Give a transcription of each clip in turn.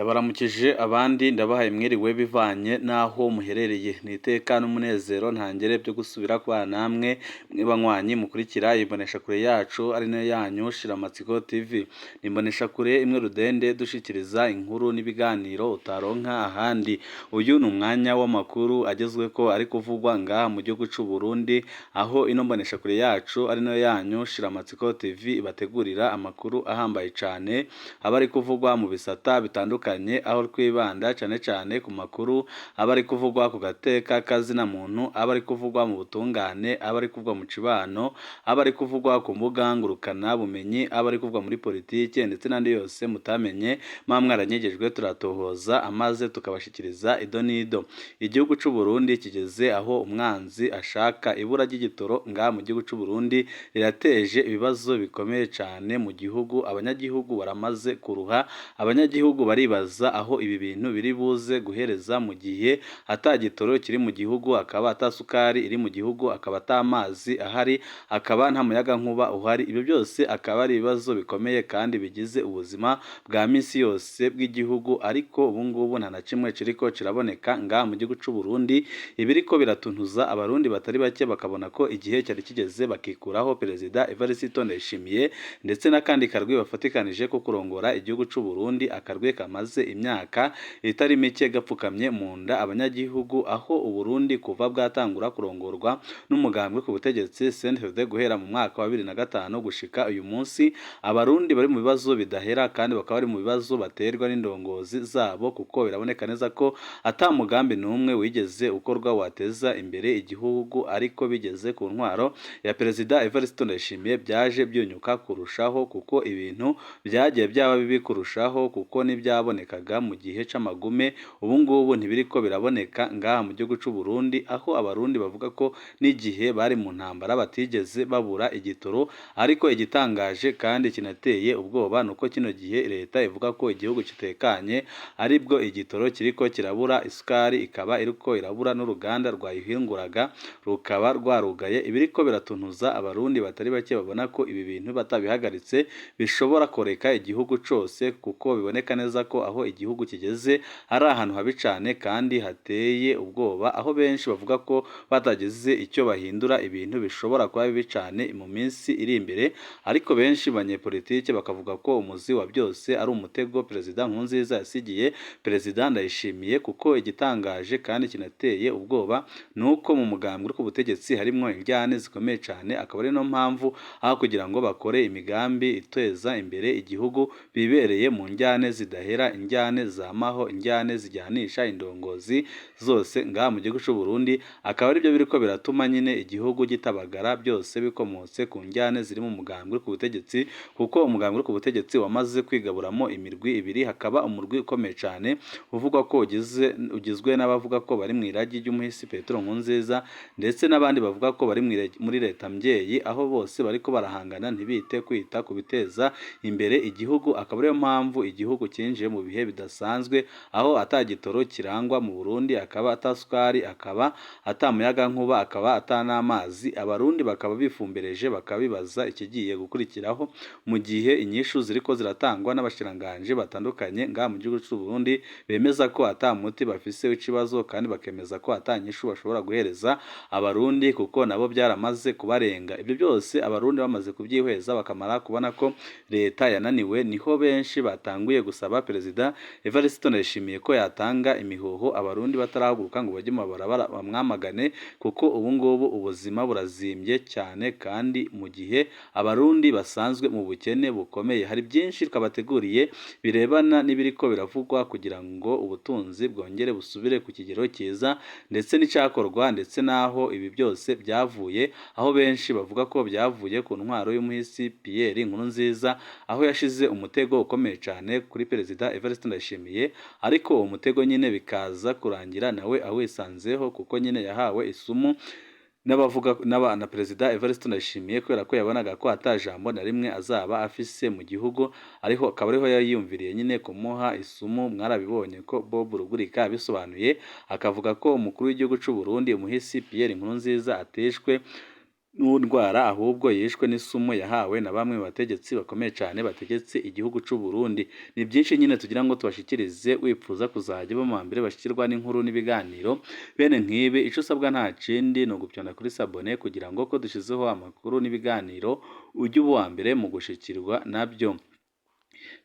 Ndabaramukije abandi ndabahaye mwiriwe bivanye n'aho muherereye, ni iteka n'umunezero ntangere byo gusubira kubana namwe mwe banywanyi mukurikira imboneshakure yacu ari nayo yanyu Shiramatsiko TV. Ni imboneshakure imwe rudende dushikiriza inkuru n'ibiganiro utaronka ahandi. Uyu ni umwanya w'amakuru agezweko ari kuvugwa ngaha mu gihugu c'u Burundi, aho ino mboneshakure yacu ari nayo yanyu Shiramatsiko TV ibategurira amakuru ahambaye cane aba ari kuvugwa mu bisata bitandukanye, aho twibanda cane cane ku makuru aba ari kuvugwa ku gateka kazina muntu, aba ari kuvugwa mu butungane, aba ari kuvugwa mu cibano, aba ari kuvugwa ku mbuga ngurukana bumenyi, aba ari kuvugwa muri politike ndetse n'andi yose mutamenye muba mwaranyegejwe turatohoza amaze tukabashikiriza ido n'ido. Igihugu c'u Burundi kigeze aho umwanzi ashaka. Ibura ry'igitoro ngaha mu gihugu c'u Burundi rirateje ibibazo bikomeye cane mu gihugu, abanyagihugu baramaze kuruha, abanyagihugu baribaza aho ibi bintu biri buze guhereza mu gihe ata gitoro kiri mu gihugu, akaba ata sukari iri mu gihugu, akaba ata mazi ahari, akaba nta muyagankuba uhari. Ibyo byose akaba ari ibibazo bikomeye kandi bigize ubuzima bwa misi yose bw'igihugu, ariko ubu ngubu nta na kimwe kiriko kiraboneka ngaha mu gihugu c'u Burundi. Ibiriko biratuntuza abarundi batari bake bakabona ko igihe cyari kigeze bakikuraho Perezida Evariste Ndayishimiye ndetse n'akandi karwi bafatikanije ko kurongora igihugu c'u Burundi, akarwi kamaze imyaka itari mike gapfukamye mu nda abanyagihugu, aho Uburundi kuva bwatangura kurongorwa n'umugambwe ku butegetsi CNDD guhera mu mwaka wa 2005 gushika uyu munsi, abarundi bari mu bibazo bidahera kandi bakaba bari mu bibazo baterwa n'indongozi zabo, kuko biraboneka neza ko ata mugambi n'umwe wigeze ukorwa wateza imbere igihugu, ariko bigeze ku ntwaro ya Perezida Evariste Ndayishimiye byaje byunyuka kurushaho, kuko ibintu byagiye byaba bibi kurushaho, kuko n'ibyabonekaga mu gihe c'amagume ubu ngubu ntibiriko biraboneka ngaha mu gihugu c'u Burundi, aho abarundi bavuga ko n'igihe bari mu ntambara batigeze babura igitoro. Ariko igitangaje kandi kinateye ubwoba nuko kino gihe leta ivuga ko igihugu kitekanye, aribwo igitoro kiriko kirabura, isukari ikaba iriko irabura n'uruganda rwayihinguraga rukaba rwarugaye. Ibiriko biratuntuza abarundi batari bake babona ko ibi bintu batabihagaritse bishobora koreka igihugu cose, kuko biboneka neza ko aho igihugu kigeze ari ahantu habi cane kandi hateye ubwoba, aho benshi bavuga ko batagize icyo bahindura ibintu bishobora kuba bibi cane mu minsi iri imbere. Ariko benshi banyepolitike bakavuga ko umuzi wa byose ari umutego Perezida Nkurunziza yasigiye Perezida Ndayishimiye, kuko igitangaje kandi kinateye ubwoba nuko mu mugambwe uri ku butegetsi harimwo indyane zikomeye cane, akaba ari no mpamvu aho kugira ngo bakore imigambi iteza imbere igihugu bibereye mu njyane zidahera, injyane zamaho, injyane zijyanisha indongozi zose ngaha mu gihugu c'u Burundi, akaba aribyo biriko biratuma nyine igihugu gitabagara, byose bikomotse ku njyane ziri mu mugambwe uri ku butegetsi, kuko umugambwe uri ku butegetsi wamaze kwigaburamo imirwi ibiri, hakaba umurwi ukomeye cane uvugwa ko ugizwe n'abavuga ko bari mu iragi ry'umuhisi Petero Nkurunziza ndetse n'abandi bavuga ko bari muri leta mvyeyi, aho bose bariko barahangana ntibite kwita ku biteza imbere igihugu, akaba ariyo mpamvu igihugu cinjiye mu bihe bidasanzwe, aho ata gitoro kirangwa mu Burundi, akaba ata sukari, akaba ata muyagankuba, akaba ata n'amazi. Abarundi bakaba bifumbereje bakabibaza ikigiye gukurikiraho, mu gihe inyishu ziriko ziratangwa n'abashikiranganji batandukanye ngaha mu gihugu c'u Burundi bemeza ko ata muti bafise w'ikibazo, kandi bakemeza ko ata nyishu bashobora guhereza abarundi kuko nabo byaramaze kubarenga. Ibyo byose abarundi bamaze kubyihweza bakamara kubona ko leta yananiwe, niho benshi batanguye gusaba Perezida Evariste Ndayishimiye ko yatanga imihoho abarundi batarahaguruka ngo bajye mu mabarabara bamwamagane, kuko ubu ngubu ubuzima burazimbye cyane kandi mu gihe abarundi basanzwe mu bukene bukomeye. Hari byinshi twabateguriye birebana n'ibiriko biravugwa kugira ngo ubutunzi bwongere busubire ku kigero cyiza, ndetse n'icakorwa, ndetse n'aho ibi byose byavuye, aho benshi bavuga ko byavuye ku ntwaro y'umuhisi Pierre Nkurunziza, aho yashize umutego ukomeye cyane kuri Perezida Evariste Ndayishimiye, ariko uwo mutego nyine bikaza kurangira nawe awisanzeho, kuko nyine yahawe isumu n'abavuga na Perezida Evariste Ndayishimiye, kubera ko yabonaga ko ata jambo na rimwe azaba afise mu gihugu, ariko akaba ariho yiyumviriye nyine kumuha isumu. Mwarabibonye ko Bob Rugurika yabisobanuye, akavuga ko umukuru w'igihugu c'u Burundi umuhisi Pierre Nkurunziza ateshwe n'indwara, ahubwo yishwe n'isumu yahawe na bamwe mu bategetsi bakomeye cyane bategetse igihugu c'u Burundi. Ni byinshi nyine tugira ngo tubashikirize, wipfuza kuzajya uba mu mbere bashikirwa n'inkuru n'ibiganiro bene nk'ibi, ico usabwa nta kindi ni ugupyonda kuri s'abonner kugira ngo ko dushizeho amakuru n'ibiganiro ujye uba uwa mbere mu gushikirwa nabyo.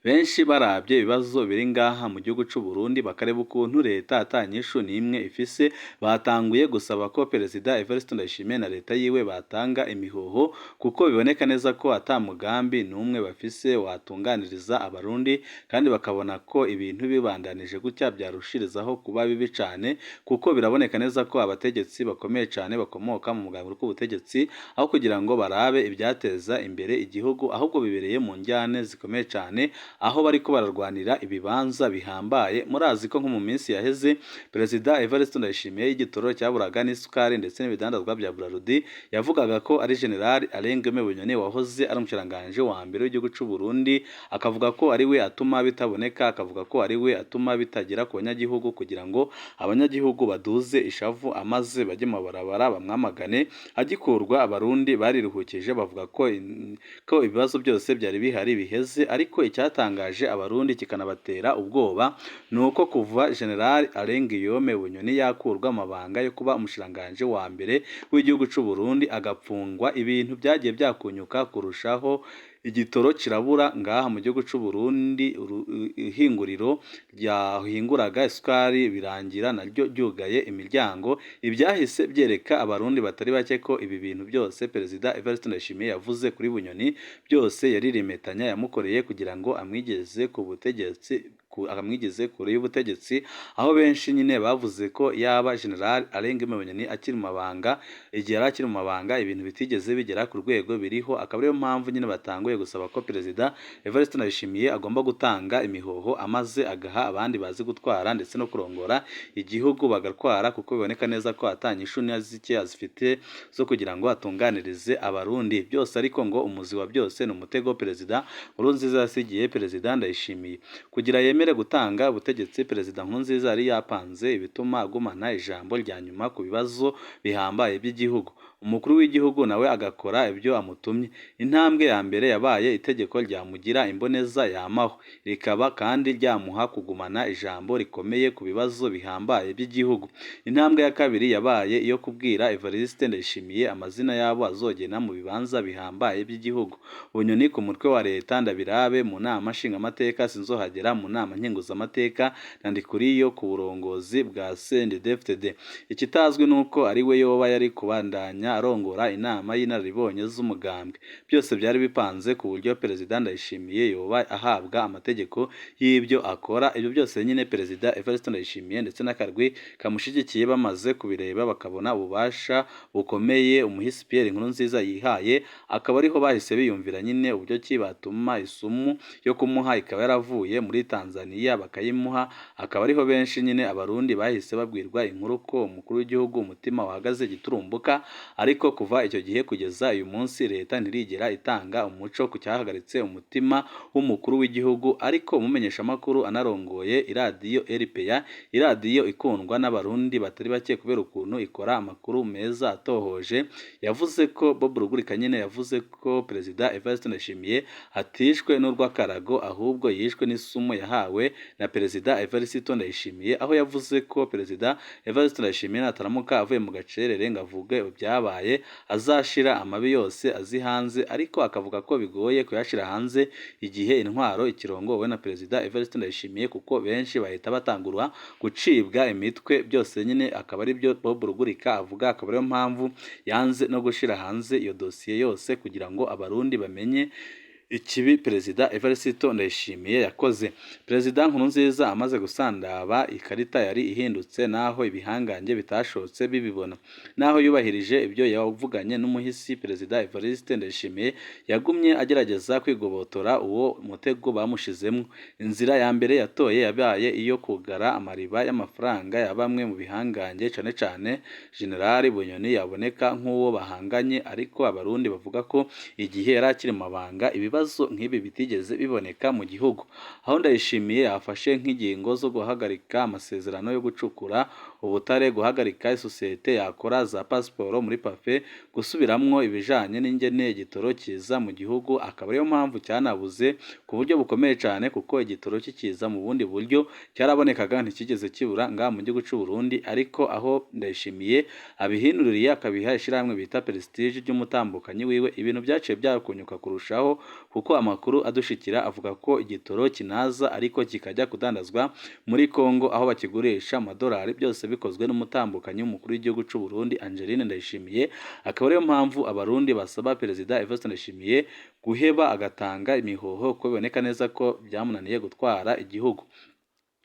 Benshi barabye ibibazo biri ngaha mu gihugu c'u Burundi, bakareba ukuntu leta ata nyishu n'imwe ifise, batanguye gusaba ko Perezida Evariste Ndayishimiye na leta yiwe batanga imihoho, kuko biboneka neza ko ata mugambi n'umwe bafise watunganiriza Abarundi, kandi bakabona ko ibintu bibandanije gutya byarushirizaho kuba bibi cane, kuko biraboneka neza ko abategetsi bakomeye cane bakomoka mu mugambi w'ubutegetsi, aho kugira ngo barabe ibyateza imbere igihugu, ahubwo bibereye mu njyane zikomeye cane, aho bariko bararwanira ibibanza bihambaye. Murazi ko nko mu minsi yaheze Perezida Evariste Ndayishimiye y'igitoro cyaburaga n'isukari ndetse n'ibidandazwa bya Brarudi, yavugaga ko ari General Alain Guillaume Bunyoni wahoze ari umushikiranganji wa mbere w'igihugu c'u Burundi, akavuga ko ari we atuma bitaboneka, akavuga ko ari we atuma bitagera ku banyagihugu, kugira ngo abanyagihugu baduze ishavu amaze bajye mu mabarabara bamwamagane. Agikurwa Abarundi bariruhukije, bavuga ko ibibazo byose byari bihari biheze, ariko icyatangaje Abarundi kikanabatera ubwoba ni uko kuva General Alain Guillaume Bunyoni yakurwa amabanga yo kuba umushikiranganji wa mbere w'igihugu c'u Burundi agapfungwa, ibintu byagiye byakunyuka kurushaho. Igitoro kirabura ngaha mu gihugu c'u Burundi, ihinguriro ryahinguraga isukari birangira naryo ryugaye imiryango. Ibyahise byereka Abarundi batari bake ko ibi bintu byose Perezida Evariste Ndayishimiye yavuze kuri Bunyoni byose yaririmetanya yamukoreye kugira ngo amwigeze ku butegetsi, amwigeze kure y'ubutegetsi, aho benshi nyine bavuze ko yaba General Alain Guillaume Bunyoni akiri mu mabanga, igihe yari akiri mu mabanga, ibintu bitigeze bigera ku rwego biriho, akaba ariyo mpamvu nyine batanguye gusaba ko Perezida Evariste Ndayishimiye agomba gutanga imihoho amaze agaha abandi bazi gutwara ndetse no kurongora igihugu bagatwara, kuko biboneka neza ko ata nyishu na zike azifite zo kugira ngo atunganirize Abarundi. Byose ariko ngo umuzi wa byose ni umutego Perezida Nkurunziza yasigiye Perezida Ndayishimiye kugira yemere gutanga ubutegetsi. Perezida Nkurunziza yari yapanze ibituma agumana ijambo rya nyuma ku bibazo bihambaye by'igihugu, umukuru w'igihugu nawe agakora ibyo amutumye. Intambwe ya mbere yabaye itegeko ryamugira imboneza yamaho, rikaba kandi ryamuha kugumana ijambo rikomeye ku bibazo bihambaye by'igihugu. Intambwe ya kabiri yabaye iyo kubwira Evariste Ndayishimiye amazina y'abo azogena mu bibanza bihambaye by'igihugu. Bunyoni ku mutwe wa leta, Ndabirabe mu nama nshingamateka, Sinzohagera mu nama nkenguzamateka na Ndikuriyo ku burongozi bwa CNDD-FDD. Ikitazwi ni uko ari we yoba yari kubandanya arongora inama y'inararibonye z'umugambwe. Byose byari bipanze ku buryo Perezida Ndayishimiye yoba ahabwa amategeko y'ibyo akora. Ibyo byose nyine Perezida Evariste Ndayishimiye ndetse n'akarwi kamushigikiye bamaze kubireba, bakabona ububasha bukomeye umuhisi Pierre Nkurunziza yihaye, akaba ariho bahise biyumvira nyine uburyo ki batuma isumu yo kumuha ikaba yaravuye muri Tanzania bakayimuha. Akaba ariho benshi nyine Abarundi bahise babwirwa inkuru ko umukuru w'igihugu umutima wahagaze giturumbuka. Ariko kuva icyo gihe kugeza uyu munsi leta ntirigera itanga umuco ku cyahagaritse umutima w'umukuru w'igihugu. Ariko umumenyeshamakuru anarongoye iradiyo RPA, iradiyo ikundwa n'Abarundi batari bake kubera ukuntu ikora amakuru meza atohoje, yavuze ko Bob Rugurika nyine yavuze ko Perezida Evariste Ndayishimiye atishwe n'urw'akarago, ahubwo yishwe n'isumu yahawe na Perezida Evariste Ndayishimiye, aho yavuze ko Perezida Evariste Ndayishimiye nataramuka avuye mu gacerere ngo avuge ibyabaye, azashira amabi yose azi hanze, ariko akavuga ko bigoye kuyashira hanze igihe intwaro ikirongowe na Perezida Evariste Ndayishimiye, kuko benshi bahita batangurwa gucibwa imitwe. Byose nyine akaba ari byo Bob Rugurika avuga, akaba ariyo mpamvu yanze no gushira hanze iyo dosiye yose kugira ngo Abarundi bamenye ikibi Perezida Evariste Ndayishimiye yakoze. Perezida Nkurunziza amaze gusandaba, ikarita yari ihindutse, naho ibihangange bitashotse bibibona. Naho yubahirije ibyo yavuganye n'umuhisi Perezida Evariste Ndayishimiye, yagumye agerageza kwigobotora uwo mutego bamushizemo. Inzira ya mbere yatoye yabaye iyo kugara amariba y'amafaranga ya bamwe mu bihangange, cane cane General Bunyoni yaboneka nk'uwo bahanganye, ariko Abarundi bavuga ko igihe yari akiri mu mabanga ibibazo ibibazo nk'ibi bitigeze biboneka mu gihugu, aho Ndayishimiye yafashe nk'ingingo zo guhagarika amasezerano yo gucukura ubutare, guhagarika isosiyete yakora za pasiporo muri pafe, gusubiramwo ibijanye n'ingene igitoro kiza mu gihugu, akaba ariyo mpamvu cyanabuze ku buryo bukomeye cane, kuko igitoro kikiza mu bundi buryo cyarabonekaga ntikigeze kibura ngaha mu gihugu c'u Burundi, ariko aho Ndayishimiye abihinduriye akabiha ishirahamwe bita Prestige ry'umutambukanyi wiwe, ibintu byaciye byakunyuka kurushaho, kuko amakuru adushikira avuga ko igitoro kinaza ariko kikajya kudandazwa muri Kongo aho bakigurisha amadolari, byose bikozwe n'umutambukanyi w'umukuru w'igihugu c'u Burundi Angeline Ndayishimiye. Akaba ariyo mpamvu abarundi basaba Perezida Evariste Ndayishimiye guheba agatanga imihoho, kuko biboneka neza ko byamunaniye gutwara igihugu.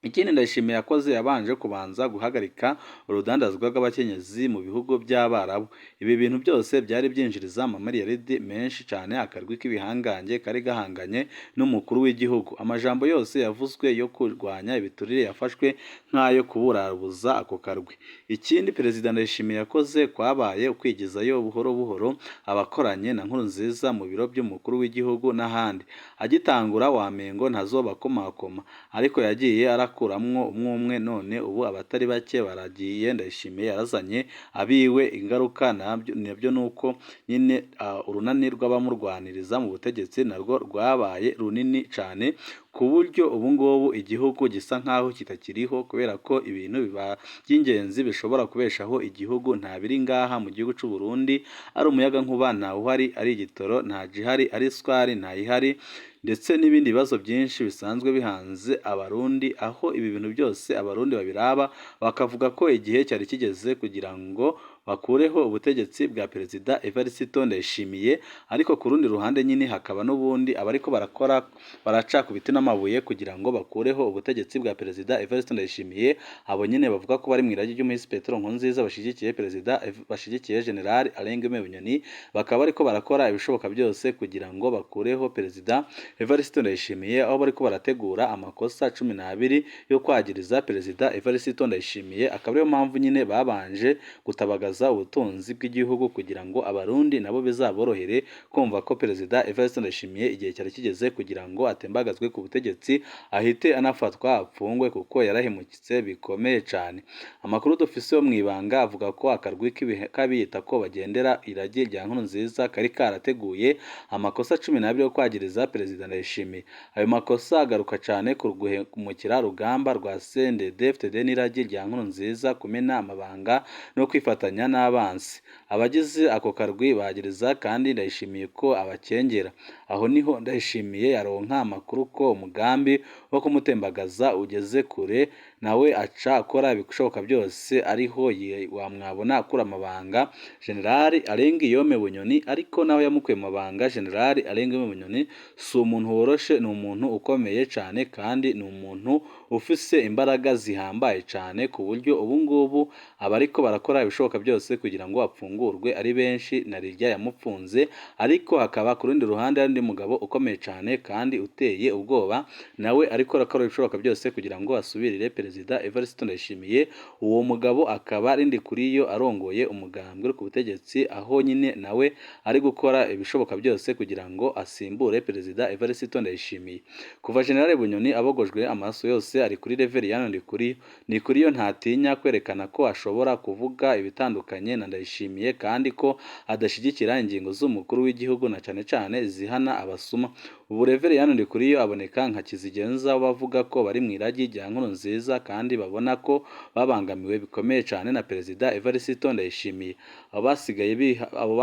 Ikindi Ndayishimiye yakoze, yabanje kubanza guhagarika urudandazwa rw'abakenyezi mu bihugu by'Abarabu. Ibi bintu byose byari byinjiriza amamiliyaridi menshi cyane akarwi k'ibihangange kari gahanganye n'umukuru w'igihugu. Amajambo yose yavuzwe yo kurwanya ibiturire yafashwe nk'ayo kuburabuza ako karwi. Ikindi Perezida Ndayishimiye yakoze kwabaye ukwigizayo buhoro buhoro abakoranye na Nkurunziza mu biro by'umukuru w'igihugu n'ahandi. Agitangura wamengo ntazobakomakoma, ariko yagiye arakuramwo umwe umwe, none ubu abatari bake baragiye. Ndayishimiye yarazanye abiwe, ingaruka nabyo nuko nyine urunani rw'abamurwaniriza mu butegetsi narwo rwabaye runini cane, ku buryo ubu ngubu igihugu gisa nkaho kitakiriho, kubera ko ibintu biba by'ingenzi bishobora kubeshaho igihugu nta biri ngaha mu gihugu c'u Burundi. Ari umuyagankuba ntawuhari, ari igitoro nta gihari, ari isukari ntayihari, ndetse n'ibindi bibazo byinshi bisanzwe bihanze abarundi, aho ibi bintu byose abarundi babiraba bakavuga ko igihe cyari kigeze kugira ngo bakureho ubutegetsi bwa Perezida Evariste Ndayishimiye. Ariko ku rundi ruhande nyine hakaba n'ubundi abariko barakora baraca ku biti n'amabuye kugira ngo bakureho ubutegetsi bwa Perezida Evariste Ndayishimiye. Abo nyine bavuga ko bari mu iragi ry'umuhisi Petero Nkurunziza, bashigikiye Perezida bashigikiye General Alain Guillaume Bunyoni, bakaba bariko barakora ibishoboka byose kugira ngo bakureho Perezida Evariste Ndayishimiye, aho bariko barategura amakosa 12 yo kwagiriza Perezida Evariste Ndayishimiye. Akaba ariyo mpamvu nyine babanje gutabagaza ubutunzi bw'igihugu kugira ngo abarundi nabo bizaborohere kumva ko Perezida Evariste Ndayishimiye igihe cyari kigeze kugira ngo atembagazwe ku butegetsi, ahite anafatwa apfungwe, kuko yarahemukitse bikomeye cane. Amakuru dufise yo mw'ibanga avuga ko akarwi k'abiyita ko bagendera iragi rya Nkurunziza kari karateguye amakosa 12 yo kwagiriza Perezida Ndayishimiye. Ayo makosa agaruka cane ku guhemukira rugamba rwa CNDD-FDD n'iragi rya Nkurunziza, kumena amabanga no kwifatanya n'abansi. Abagize ako karwi bagiriza kandi Ndayishimiye ko abakengera. Aho niho Ndayishimiye yaronka amakuru ko umugambi wo kumutembagaza ugeze kure, nawe aca akora ibishoboka byose, ariho wamwabona akura amabanga General Alain Guillaume Bunyoni. Ariko naho yamukuye amabanga, General Alain Guillaume Bunyoni si umuntu woroshe, ni umuntu ukomeye cane, kandi ni umuntu ufise imbaraga zihambaye cane, ku buryo ubu ngubu abariko barakora ibishoboka byose kugira ngo apfungurwe ari benshi, na Rirya yamupfunze. Ariko hakaba ku rundi ruhande hari undi mugabo ukomeye cane kandi uteye ubwoba, nawe ariko arakora ibishoboka byose kugira ngo asubirire Perezida Evariste Ndayishimiye. Uwo mugabo akaba ari Ndikuriyo arongoye umugambwe uri ku butegetsi, aho nyine nawe ari gukora ibishoboka byose kugira ngo asimbure Perezida Evariste Ndayishimiye. Kuva General Bunyoni abogojwe, amaso yose ari kuri Reveriyani Ndikuriyo. Ndikuriyo ntatinya kwerekana ko ashobora kuvuga ibitandukanye na Ndayishimiye, kandi ko adashyigikira ingingo z'umukuru w'igihugu na cane cane zihana abasuma. Ubu Reveriyani Ndikuriyo aboneka nka kizigenza w'abavuga ko bari mu iragi rya Nkurunziza, kandi babona ko babangamiwe bikomeye cane na Perezida Evariste Ndayishimiye. Abo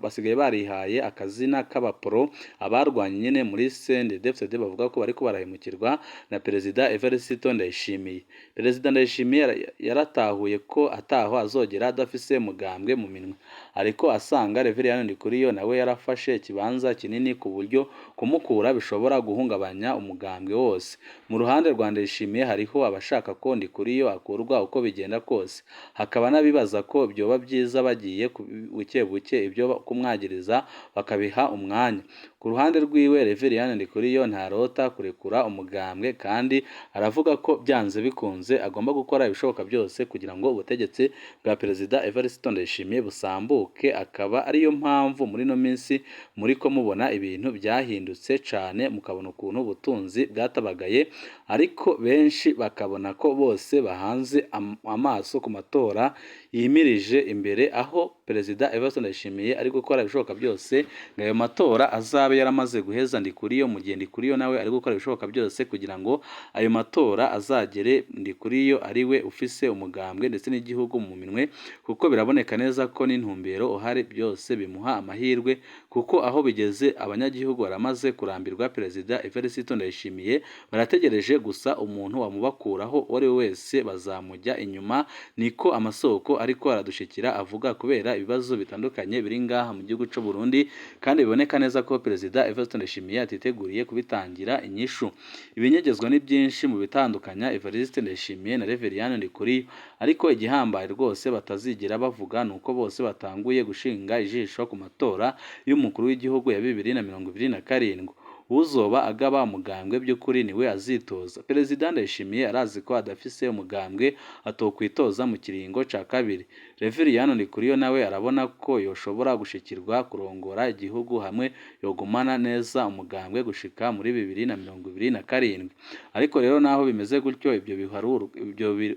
basigaye barihaye akazina k'abaporo, abarwanye nyine muri CNDD-FDD bavuga ko bariko barahemukirwa na Perezida Evariste Ndayishimiye. Perezida Ndayishimiye yaratahuye ko ataho azogera adafise mugambwe mu minwe, ariko asanga Reveriyani Ndikuriyo nawe yarafashe ikibanza kinini ku buryo kumukura bishobora guhungabanya umugambwe wose. Mu ruhande rwa Ndayishimiye hariho abashaka ko Ndikuriyo akurwa uko bigenda kose, hakaba n'abibaza ko byoba byiza bagiye buke buke ibyo kumwagiriza bakabiha umwanya. Ku ruhande rwiwe, Reverien Ndikuriyo ntarota kurekura umugambwe kandi aravuga ko byanze bikunze agomba gukora ibishoboka byose kugira ngo ubutegetsi bwa Perezida Evariste Ndayishimiye busambuke, akaba ariyo mpamvu muri ino minsi muriko mubona ibintu byahindutse cane, mukabona ukuntu ubutunzi bwatabagaye, ariko benshi bakabona ko bose bahanze amaso ku matora yimirije imbere, aho Perezida Evariste Ndayishimiye ari gukora ibishoboka byose ngo ayo matora azabe yaramaze guheza Ndikuriyo, mu gihe Ndikuriyo nawe ari gukora ibishoboka byose kugira ngo ayo matora azagere Ndikuriyo ari we ufise umugambwe ndetse n'igihugu mu minwe, kuko biraboneka neza ko n'intumbero uhari byose bimuha amahirwe, kuko aho bigeze abanyagihugu baramaze kurambirwa Perezida Evariste Ndayishimiye, barategereje gusa umuntu wamubakuraho uwo ari we wese bazamujya inyuma, niko amasoko ariko aradushikira avuga kubera ibibazo bitandukanye biri ngaha mu gihugu c'u Burundi, kandi biboneka neza ko Perezida Evariste Ndayishimiye atiteguriye kubitangira inyishu. Ibinyegezwa ni byinshi mu bitandukanya Evariste Ndayishimiye na Reverien Ndikuriyo, ariko igihambaye rwose batazigera bavuga ni uko bose batanguye gushinga ijisho ku matora y'umukuru w'igihugu ya 2027. Uzoba agaba umugambwe by'ukuri niwe azitoza. Perezida Ndayishimiye arazi ko adafise umugambwe atokwitoza mu kiringo ca kabiri. Reverien Ndikuriyo nawe arabona ko yoshobora gushikirwa kurongora igihugu hamwe yogumana neza umugambwe gushika muri 2027. Ariko rero naho bimeze gutyo, ibyo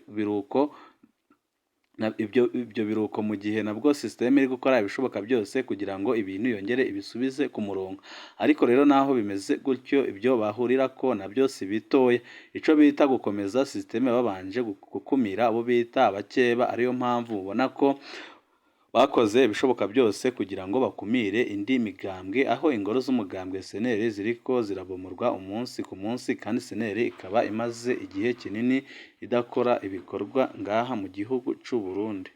biruko ibyo biruko mu gihe nabwo systeme iri gukora ibishoboka byose kugira ngo ibintu yongere ibisubize ku murongo. Ariko rero naho bimeze gutyo, ibyo bahurirako nabyo si bitoya. Ico bita gukomeza systeme babanje gukumira abo bita abakeba, ariyo mpamvu mubona ko bakoze ibishoboka byose kugira ngo bakumire indi migambwe, aho ingoro z'umugambwe SNL ziriko zirabomorwa umunsi ku munsi, kandi SNL ikaba imaze igihe kinini idakora ibikorwa ngaha mu gihugu c'u Burundi.